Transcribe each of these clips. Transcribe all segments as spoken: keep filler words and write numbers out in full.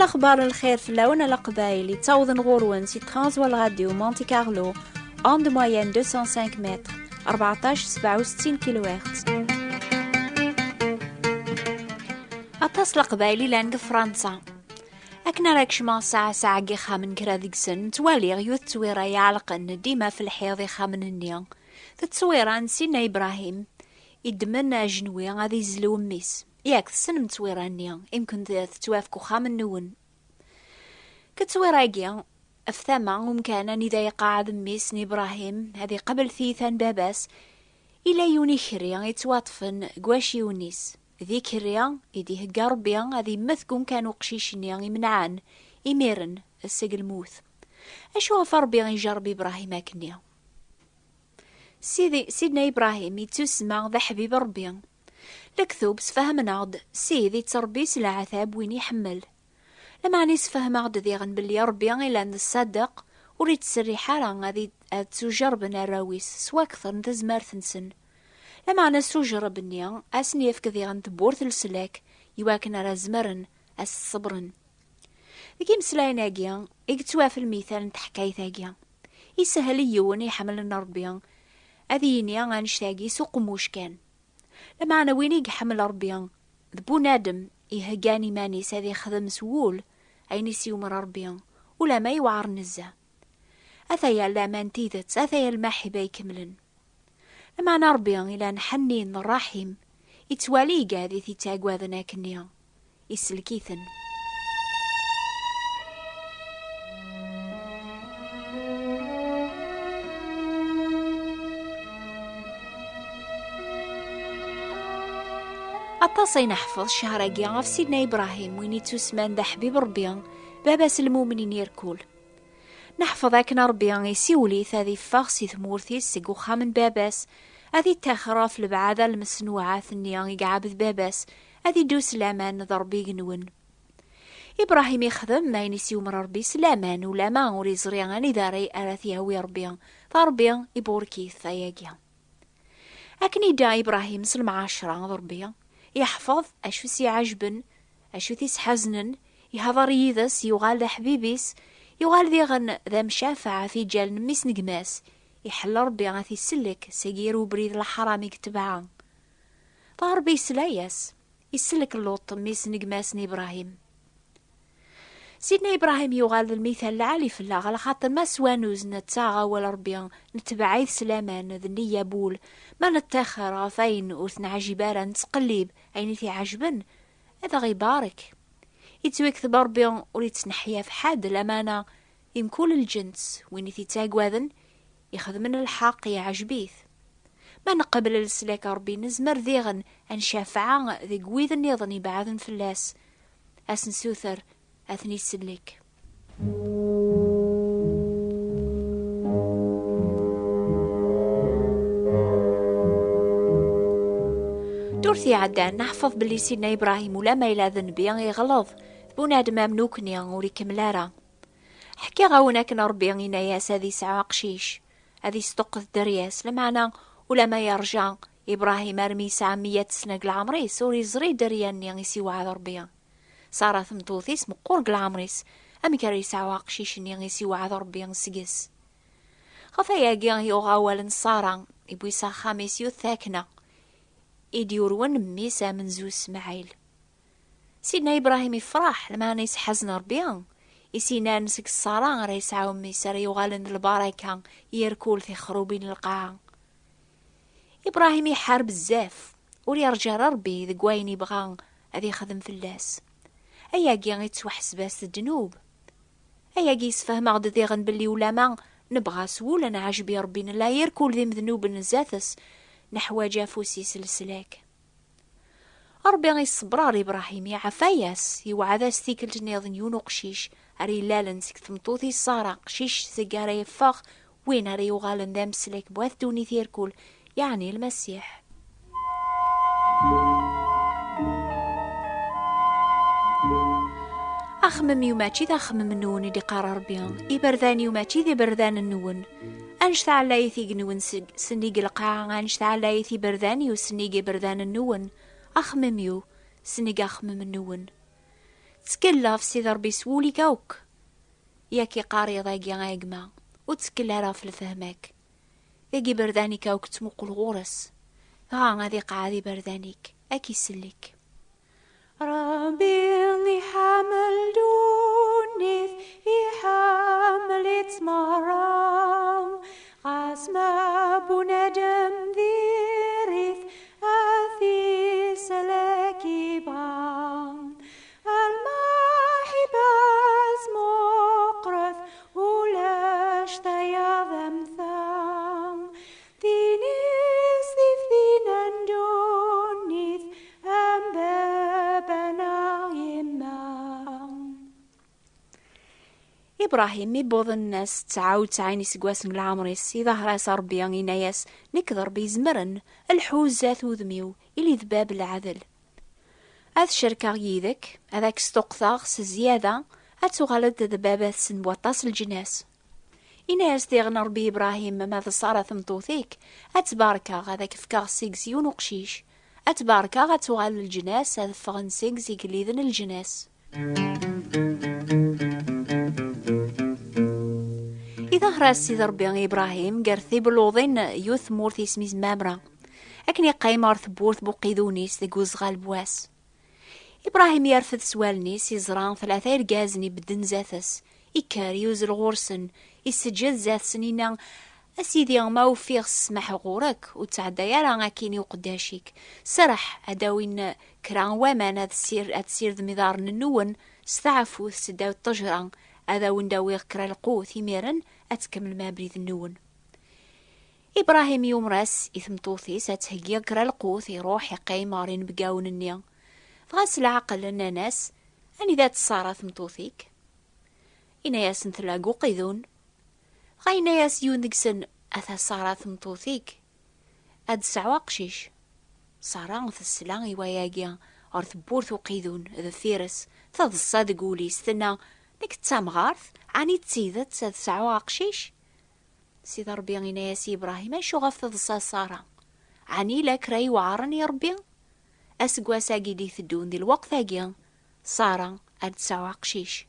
Axbar n lxir fell-awen a Leqbayel, yettawḍen ɣur-wen si Transworld Radio Monte Carlo, onde moyenne deux cent cinq mètres, rbeɛṭac sebɛa u settin kilohertz. Aṭas Leqbayel i llan deg Fransa. Akken ara kecmeɣ saɛa saɛa deg yixxamen kra deg-sen, ttwaliɣ yiwet ttwira iɛelqen dima f lḥiḍ ixxamen-nni. D ttwira n Sidna Ibrahim, iddmen ajenwi ad izlew mmi-s. Yak tessnem ttwira-nni, imken d-, tettwaf deg uxxam-nwen. Deg ttwira-agi, ɣef tama umkan anida iqaɛed mmi-s n Ibrahim, ad iqabel tiyita n baba-s, ila yiwen ikerri yettwaṭṭfen deg waciwen-is. D ikerri i d-ihegga Ṛebbi ad immet deg umkan uqcic-nni imenɛen imiren seg lmut. Acu ɣef Ṛebbi ijerreb Ibrahim akkenni? Sidi, Sidna Ibrahim yettusemma d aḥbib n Ṛebbi. Lektub sfehmen-aɣ-d, Sid ittṛebbi s leɛtab win iḥemmel. Lameɛna isfehem-aɣ-d diɣen belli Ṛebbi ilan d ṣṣadeq, ur ittserriḥ ara ad i-, ad ttujerrben arraw-is s wakter n tezmert-nsen. Lameɛna s ujerreb-nni, ad sen-yefk diɣen tewwurt n leslak, iwakken ara zemren ad s-ṣebren. Deg imeslayen-agi i yettwaf lmital n teḥkayt-agi. Ishel i yiwen iḥemmlen Ṛebbi ad yini annect-agi s uqemmuc kan. Lameɛna win i iḥemmel Ṛebbi d bunadem iheggan iman-is ad ixdem s wul ayen i s-yumer Ṛebbi, ulamma yewɛer nezzeh. Ataya laman n tidet, ataya lmaḥiba ikemlen. Lameɛna Ṛebbi ilan ḥennin, ṛṛaḥim, ittwali igad i t-ittaggaden akkenni, isellek-iten. Aṭas ay neḥfeḍ ccher-agi ɣef Sidna Ibrahim, win ittusman d aḥbib Ṛebbi, baba-s n lmumnin irkul. Neḥfeḍ akken Ṛebbi isiwel-it ad iffeɣ si tmurt-is, seg uxxam n baba-s, ad ittaxer ɣef lebɛada n lmesnuɛat-nni i iɛbed baba-s, ad iddu s laman d Ṛebbi igenwen. Ibrahim ixdem ayen i s-yumer Ṛebbi s laman, ulama ur iẓri anida ara, ara t-yawi Ṛebbi, d Ṛebbi iburek-it ayagi. Akken idda Ibrahim s lemɛacra d Ṛebbi, yeḥfeḍ acu s-iɛejben, acu t-isḥaznen, ihaḍer yid-s, yuɣal d aḥbib-is, yuɣal diɣen d amcafeɛ ɣef iǧal n mmi-s n gma-s, iḥell Ṛebbi ad t-isellek seg yir ubrid leḥram i yetbeɛ. Dɣa Ṛebbi yesla-yas, isellek Luṭ, mmi-s n gma-s n Ibrahim. Sidna Ibrahim yuɣal d lmital lɛali fell-aɣ, alaxaṭer ma s wanuz nettaɣ awal Ṛebbi, netbeɛ-it s laman d nniya n wul, ma nettaxer ɣef ayen ur t-neɛjib ara, nettqellib ayen i t-iɛejben, ad aɣ-ibarek. Ittwikteb Ṛebbi ur ittneḥyaf ḥedd, lameɛna i mkul lǧens, win i t-ittaggaden, ixedmen lḥeqq, iɛjeb-it. Ma neqbel leslak n Ṛebbi, nezmer diɣen ad ncafeɛ deg wid nniḍen ibeɛden fell-as, ad s-nsuter ad ten-isellek. Ddurt iɛeddan, neḥfeḍ belli Sidna Ibrahim, ulamma yella d nnbi, iɣleḍ, d bunadem am nukni, ur ikemmel ara. Ḥkiɣ-awen akken Ṛebbi yenna-yas ad yesɛu aqcic, ad yesṭuqqet dderya-s, lameɛna ulamma yerǧa Ibrahim armi yesɛa meyya sna deg leɛmer-is, ur yeẓri dderya-nni i s-iwɛed Ṛebbi. Ṣara tmeṭṭut-is meqqer deg leɛmer-is, amek ara yesɛu aqcic-nni i s-iwɛed Ṛebbi seg-s? Ɣef ayagi yuɣ awal n Ṣara, iwwi s axxam-is yiwet takna i d-yurwen mmi-s amenzu Smaɛil. Sidna Ibrahim ifreḥ, lameɛna yesḥazen Ṛebbi, i s-yennan seg Ṣara ara yesɛu mmi-s ara yuɣalen d lbaraka i irkul tixrubin n lqaɛa. Ibrahim iḥar bezzaf, ur yerǧa ara Ṛebbi deg wayen ibɣa ad ixdem fell-as. Ayagi ittwaḥseb-as d ddnub. Ayagi yessefhem-aɣ-d diɣen belli ulama nebɣa s wul ad nɛejb i Ṛebbi, nella irkul d imednuben zdat-s, neḥwaǧ afus-is leslak. Ṛebbi iṣebber ɣer Ibrahim, iɛfa-yas, iwɛed-as tikkelt nniḍen yiwen uqcic ara ilalen seg tmeṭṭut-is Ṣara, aqcic seg ara yeffeɣ win ara yuɣalen d ameslak n wat ddunit irkul, yeɛni Lmasiḥ. Axemmem-iw mačči d axemmem-nwen, i d-iqqar Ṛebbi, iberdan-iw mačči d iberdan-nwen. Annect ɛlayet igenwen seg-, sennig lqaɛa, annect ɛlayet iberdan-iw sennig iberdan-nwen. Axemmem-iw sennig axemmem-nwen. D Ttkel ɣef Sidi Ṛebbi s wul-ik akk. Yak iqqar iḍ-agi a gma, ur ttkel ara ɣef lfehma-k. Deg iberdan-ik akk ttmuqul ɣur-s, dɣa ad iqeɛɛed iberdan-ik, ad k-isellek. Ṛebbi iḥemmel ddunit, iḥemmel-itt merra. Ɣas ma bunadem diri-t, ad t-isellek ibɣa. Lmaḥibba-s meqqret, ulac tayeḍ am ta. Tin i s-d-iftinen ddunit, am baba neɣ yemma. Ibrahim mi wwḍen ass tesɛa u tesɛin iseggasen n leɛmer-is, iḍher-as Ṛebbi, yenna-yas: "Nekk d Ṛebbi izemren, lḥu zdat udem-iw, ili d bab n leɛdel. Ad cerkeɣ yid-k, ad ak-sṭuqteɣ s zzyada, ad tuɣaleḍ d baba-tsen n waṭas n leǧnas." Yenna-yas diɣen Ṛebbi i Ibrahim: "Ma d Ṣara tmeṭṭut-ik, ad tt-barkeɣ, ad ak-fkeɣ seg-s yiwen uqcic. Ad tt-barkeɣ, ad tuɣal leǧnas, ad ffɣen seg-s igelliden n leǧnas." Iḍher-as Sidi Ṛebbi i Ibrahim gar tibelluḍin n yiwet tmurt isem-is Mamra, akken iqqim ɣer tewwurt n uqidun-is deg uzɣal n wass. Ibrahim yerfed s wallen-is, iẓra tlata irgazen ibedden zdat-s. Ikker, yuzzel ɣur-sen, isseǧǧed zdat-sen, inna: "A Sidi, ma ufiɣ ssmaḥ ɣur-k, ur ttɛedday ara akkin i uqeddac-ik. Serreḥ ad d-awin kra n waman, ad ssir-, ad tessirdem iḍarren-nwen, steɛfut seddaw ṭṭejra, ad awen-d-awiɣ kra lqut, imiren ad tkemmlem abrid-nwen." Ibrahim yumer-as i tmeṭṭut-is ad theggi kra lqut, iruḥ iqqim ɣer inebgawen-nni. Dɣa s leɛqel nnan-as: "Anida-tt Ṣara tmeṭṭut-ik?" Inna-yasen: "Tella deg uqidun." Dɣa yenna-yas yiwen deg-sen: "Ata Ṣara tmeṭṭut-ik, ad d-tesɛu aqcic." Ṣara tesla i wayagi ɣer tewwurt uqidun deffir-s, teḍsa deg wul-is, tenna: "Nekk d tamɣart, ɛni d tidet ad sɛuɣ aqcic?" Sidi Ṛebbi yenna-yas i Ibrahim: "Acu ɣef teḍsa Ṣara? Ɛni yella kra iweɛṛen i Ṛebbi?" Aseggas-agi d-iteddun di lweqt-agi, Ṣara ad d-tesɛu aqcic.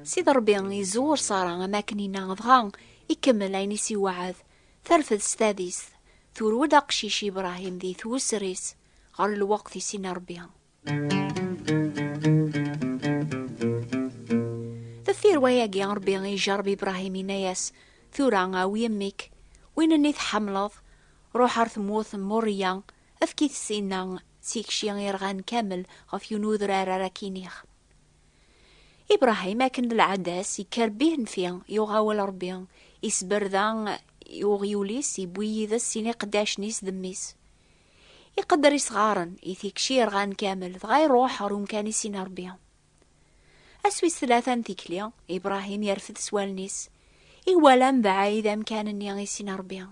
Sidi Ṛebbi iẓewwer Ṣara am akken inna, dɣa ikemmel ayen i s-iweɛɛed. Terfed s tadist, turew-d aqcic Ibrahim di twesser-is ɣer lweqt i s-inna Ṛebbi. Deffir wayagi, Ṛebbi ijerreb Ibrahim, inna-yas: "Tura awi mmi-k, win-nni tḥemmleḍ, ruḥ ɣer tmurt n Murya, efk-it sinna tikci irɣan kamel ɣef yiwen udrar ara k-iniɣ." Ibrahim, akken d lɛada-s, ikker bihenfi, yuɣ awal Ṛebbi, isberda i uɣyul-is, iwwi yid-s sin iqeddacen-is d mmi-s. Iqedder isɣaren i tikci irɣan kamel, dɣa iruḥ ɣer umkan i s-inna Ṛebbi. Ass wis tlata n tikli, Ibrahim yerfed s wallen-is, iwala mebɛid amkan-nni i s-inna Ṛebbi.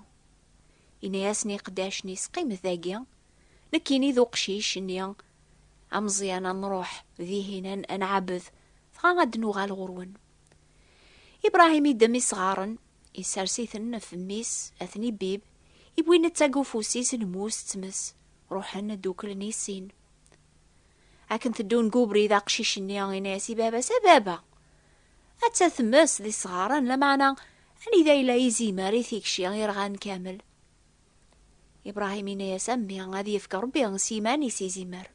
Inna-yasen i iqeddacen-is: "Qqimet dagi, nekkini d uqcic-nni ameẓyan ad nruḥ dihin ad, ad nɛabbed, dɣa ad d-nuɣal ɣur-wen." Ibrahim iddem isɣaren, isers-iten ɣef mmi-s, ad ten-ibib, iwwi netta deg ufus-is lmus d tmes, ruḥen dduklen i sin. Akken teddun deg ubrid, aqcic-nni inna-yas i baba-s: "A baba, atta tmes d isɣaren, lameɛna anida yella izimer i tikci irɣan kamel?" Ibrahim inna-yas: "A mmi, ad yefk Ṛebbi s yiman-is izimer."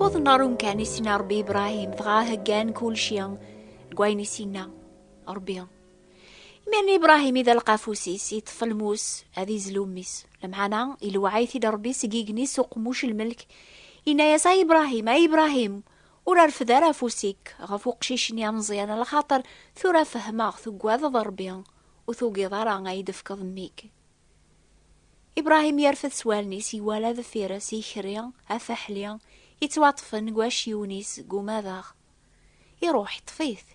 Wwḍen ɣer umkan i s-inna Ṛebbi i Ibrahim, dɣa heggan kulci deg wayen i s-inna Ṛebbi. Imiren Ibrahim idelq afus-is, iṭṭef lmus, ad izlu mmi-s. Lameɛna, ilweɛ-it-id Ṛebbi seg igenni s uqemmuc n lmelk, inna-yas: "A Ibrahim, a Ibrahim, ur rfed ara afus-ik ɣef uqcic-nni ameẓyan, alaxaṭer tura fehmeɣ tuggadeḍ Ṛebbi, ur tugiḍ ara ad yi-d-tefkeḍ mmi-k." Ibrahim yerfed s wallen-is, iwala deffir-s ikri afaḥli yettwaṭṭfen deg wacciwen-is deg umadaɣ. Iruḥ, iṭṭef-it,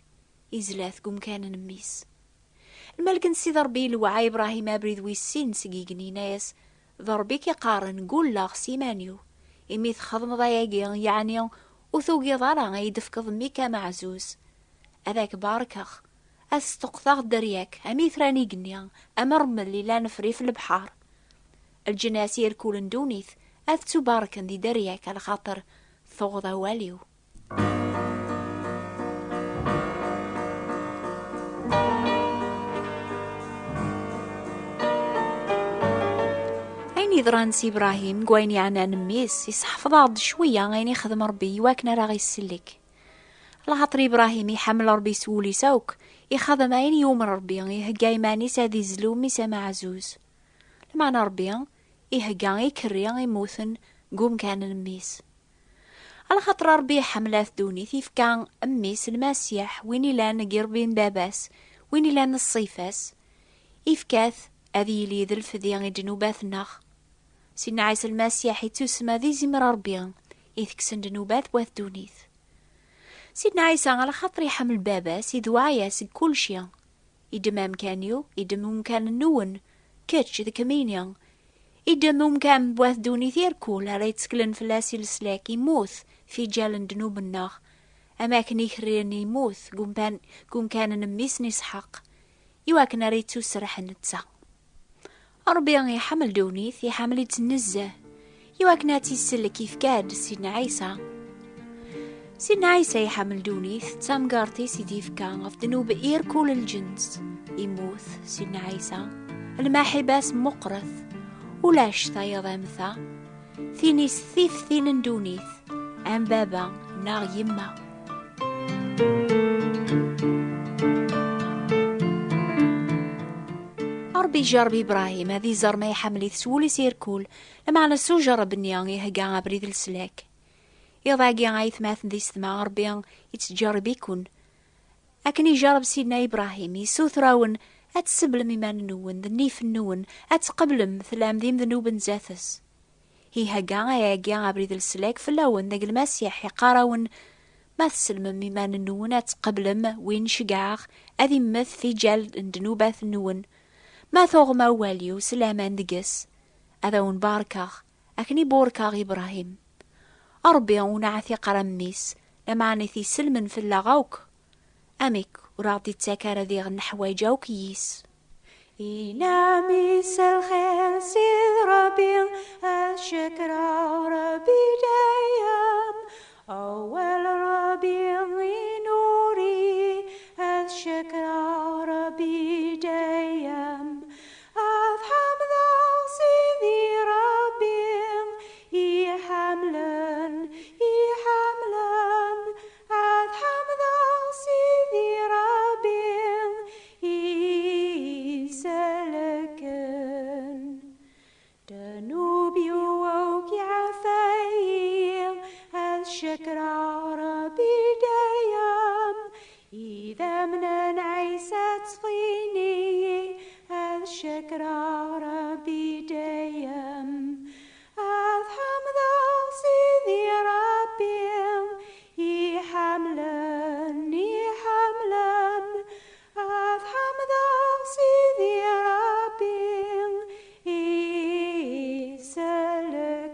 izla-t deg umkan n mmi-s. Lmelk n Sidi Ṛebbi ilweɛ Ibrahim abrid wis sin seg igenni, inna-yas: "D Ṛebbi i k-iqqaren, gulleɣ s iman-iw, imi txedmeḍ ayagi, yeɛni Ur tugiḍ ara ad yi-d-tefkeḍ mmi-k ameɛzuz. Ad ak-barkeɣ. Ad sṭuqteɣ dderya-k, am itran igenni, am rrmel ilan ɣef rrif n lebḥer. Lǧennas irkul n ddunit ad ttubarken di dderya-k, alaxaṭer tuɣeḍ awal-iw. Ayen yeḍran s Ibrahim deg wayen yeɛnan mmi-s, yesseḥfeḍ-aɣ-d cwiya ayen ixdem Ṛebbi iwakken ara ɣ-isellek. Lxaṭer Ibrahim iḥemmel Ṛebbi s wul-is akk, ixdem ayen yumen Ṛebbi, ihegga iman-is ad izlu mmi-s ameɛzuz. Lmeɛna Ṛebbi ihegga ikerri immuten deg umkan n mmi-s. Alaxaṭer Ṛebbi iḥemmel at ddunit, ifka mmi-s Lmasiḥ, win ilan deg irebbi n baba-s, win ilan d ṣṣifa-s, ifka-t ad yili d lfedi i ddnubat-nneɣ. Sidna Ɛisa Lmasiḥ ittusemma d izimer Ṛebbi, itekksen ddnubat n wat ddunit. Sidna Ɛisa, alaxaṭer iḥemmel baba-s, idwa-yas deg kulci. Iddem amkan-iw, iddem umkan-nwen, kečč d kemmini. Iddem umkan n wat ddunit irkul ara yetteklen fell-as i leslak, immut f iǧal n ddnub-nneɣ, am akken ikerri-nni immut deg umkan, deg umkan n mmi-s n Isḥaq, iwakken ara yettuserreḥ netta. Ṛebbi iḥemmel ddunit, iḥemmel-itt nezzeh, iwakken ad tt-isellek, ifka-d Sidna Ɛisa. Sidna Ɛisa iḥemmel ddunit, d tamgerṭ-is i d-ifka ɣef ddnub irkul lǧens. Immut Sidna Ɛisa, lmaḥiba-s meqqret, ulac tayeḍ am ta, tin-is tiftin n ddunit, am baba neɣ yemma. Ṛebbi ijerreb Ibrahim ad iẓer ma iḥemmel-it s wul-is irkul, lameɛna s ujerreb-nni ihegga abrid n leslak. Iḍ-agi, aytmaten d yessetma, Ṛebbi ittjerreb-iken. Akken ijerreb Sidna Ibrahim, yessuter-awen ad tseblem iman-nwen d nnif-nwen, ad tqeblem tellam d imednuben zdat-s. Ihegga ayagi abrid n leslak fell-awen deg Lmasiḥ, iqqar-awen: "Ma tselmem iman-nwen, ad tqeblem win ceggɛeɣ ad immet f iǧal n ddnubat-nwen. Ma tuɣem awal-iw s laman deg-s, ad awen-barkeɣ, akken i burkeɣ Ibrahim." Ṛebbi ur nɛtiq ara mmi-s, lameɛna i t-iselmen fell-aɣ akk. Amek ur aɣ-d-ittak ara diɣen leḥwayeǧ akk yis? Inam-is lxir Sid Ṛebbi, ad cekreɣ Ṛebbi dayem. Awal Ṛebbi i nuri, ad cekreɣ Ṛebbi dayem. Ad ḥemdeɣ Sidi Ṛebbi, iḥemlen, iḥemlen. Ad ḥemdeɣ Sidi Ṛebbi, iselken. Ddnub-iw akk iɛfa-yi, ad cekreɣ Ṛebbi dayem. Idammen n Ɛisa ttṣfin-iyi, ad cekreɣ Ṛebbi dayem. Ad ḥemdeɣ Sidi Ṛebbi, iḥemlen, iḥemlen. Ad ḥemdeɣ Sidi Ṛebbi,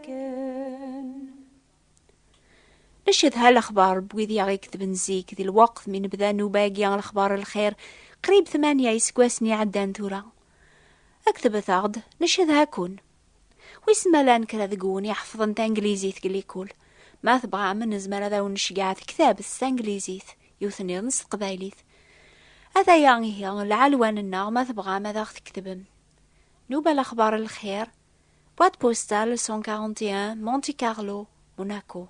iselken. Ncedha lexbar n wid i aɣ-iketben zik, di lweqt mi nebda nnuba-agi n lexbar n lxir, qrib tmanya iseggasen iɛeddan tura. Ketbet-aɣ-d, ncedha-ken. Wissen ma llan kra deg-wen iḥefḍen tanglizit deg likul. Ma tebɣam, nezmer ad awen-nceggeɛ tektabt s tanglizit, yiwet nniḍen s teqbaylit. Ataya ihi lɛelwan-nneɣ, ma tebɣam ad aɣ-tketbem. Nnuba lexbar n lxir, boîte postale cent quarante et un, Monte Carlo, Monaco.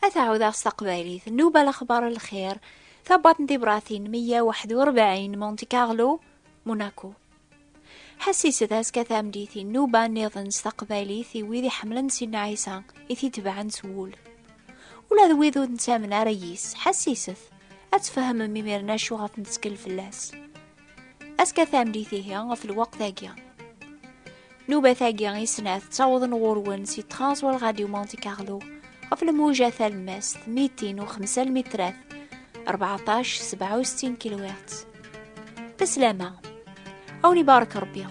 Ad ɛawdeɣ s taqbaylit: Nnuba lexbar n lxir, tabwaṭ n tibratin meyya u waḥed u rebɛin, Monte Carlo, Monaco. Ḥassiset azekka tameddit i nnuba nniḍen s taqbaylit i wid iḥemmlen Sidna Ɛisa, i t-itebɛen s wul. Ula d wid ur nettamen ara yis, ḥassiset, ad tfehmem imiren acu ɣef nettkel fell-as. Azekka tameddit ihi ɣef lweqt-agi. Nnubat-agi i snat ttawḍen ɣur-wen si Transworld Radio Monte Carlo ɣef lmuja talemmast mitin u xemsa lmitrat, rbeɛṭac sebɛa u settin kilohertz. Beslama. A wen-ibarek Rebbi.